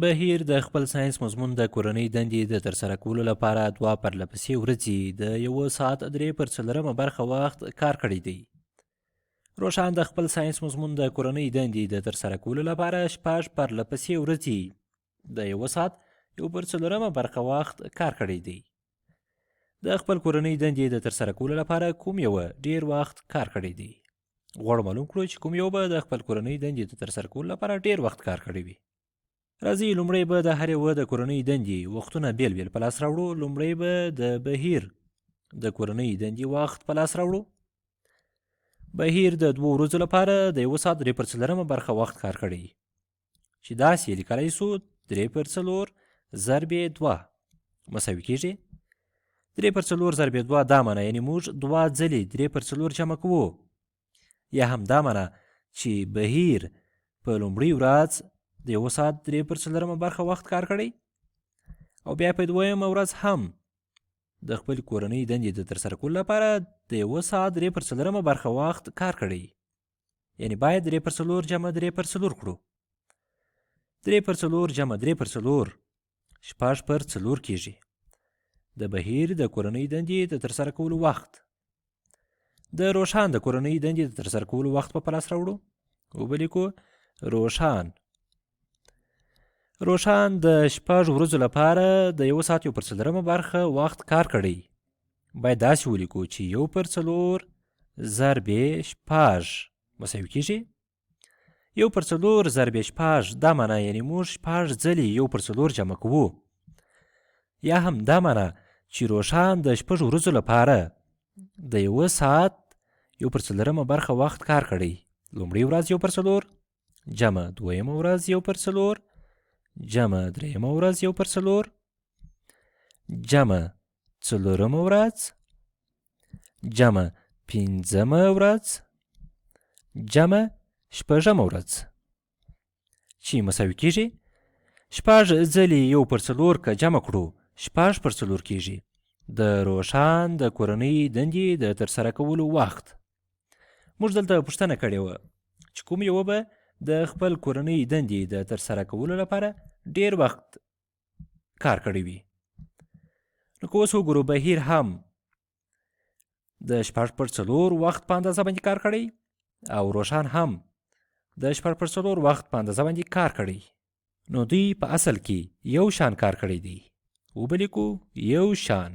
بهیر د خپل ساینس مضمون د کورنۍ دندې د ترسره کولو لپاره دوه پرله پسې ورځې د یوه ساعت درې پر څلورمه برخه وخت کار کړی دی. روښان د خپل ساینس مضمون د کورنۍ دندې د ترسره کولو لپاره شپږ پرله پسې ورځې د یوه ساعت یو پر څلورمه برخه وخت کار کړی دی. د خپل کورنۍ دندې د ترسره کولو لپاره کوم یوه ډیر وخت کار کړی دی؟ غواړو معلوم کړو چې کوم یو به د خپل کورنۍ دندې د ترسره کولو لپاره ډیر وخت کار کړی وي. راځئ لومړی به د هر یوه د کورنۍ دندې وختونه بېل بېل په لاس راوړو. لومړی به د بهیر د کورنۍ دندې وخت په لاس راوړو. بهیر د دوو ورځو لپاره د یوه ساعت درې پر څلورمه برخه وخت کار کړی، چې داسې یې لیکلی سو: درې پر څلور ضربې دوه مساوي کېږي درې پر څلور ضربې دوه. دا معنا یعنې موږ دوه ځلې درې پر څلور جمع کوو، یا هم دا معنا چې بهیر په لومړۍ ورځ د یوه ساعت درې پر څلورمه برخه وخت کار کړی او بیا په دویمه ورځ هم د خپل کورنۍ دندې د ترسره کولو لپاره د یوه ساعت درې پر څلورمه برخه وخت کار کړی. یعنی باید درې پر څلور جمع درې پر څلور کړو. درې پر څلور جمع درې پر څلور شپږ پر څلور کېږي. د بهیر د کورنۍ دندې د ترسره کولو وخت. د روښان د کورنۍ دندې د ترسره کولو وخت په لاس راوړو. وبه لیکو روښان. روښان د شپږ ورځو لپاره د یو ساعت یو پر څلورمه برخه وخت کار کړی. باید داسې ولیکو چې یو پر څلور ضربې شپږ مساوي کېږي یو پر څلور ضربې شپږ. دا معنا یعنې موږ شپږ ځلې یو پر څلور جمع کوو، یا هم دا معنا چې روښان د شپږ ورځو لپاره د یوه ساعت یو پر څلورمه برخه وخت کار کړی. لومړۍ ورځ یو پر څلور جمع دویمه ورځ یو پر څلور جمع درېیمه ورځ یو پر څلور جمع څلورمه ورځ جمع پنځمه ورځ جمع شپږمه ورځ، چې مساوي کېږي شپږ ځلې یو پر څلور که جمع کړو شپږ پر څلور کېږي. د روښان د کورنۍ دندې د ترسره کولو وخت. موږ دلته پوښتنه کړې وه چې کوم یوه به د خپل کورنۍ دندې د ترسره کولو لپاره ډیر وخت کار کړی وي. نو که اوس وګورو، بهیر هم د شپږ پر څلور وخت په اندازه باندې کار کړی او روښان هم د شپږ پر څلور وخت په اندازه باندې کار کړی، نو دوی په اصل کې یو شان کار کړی دی. وبه لیکو یو شان.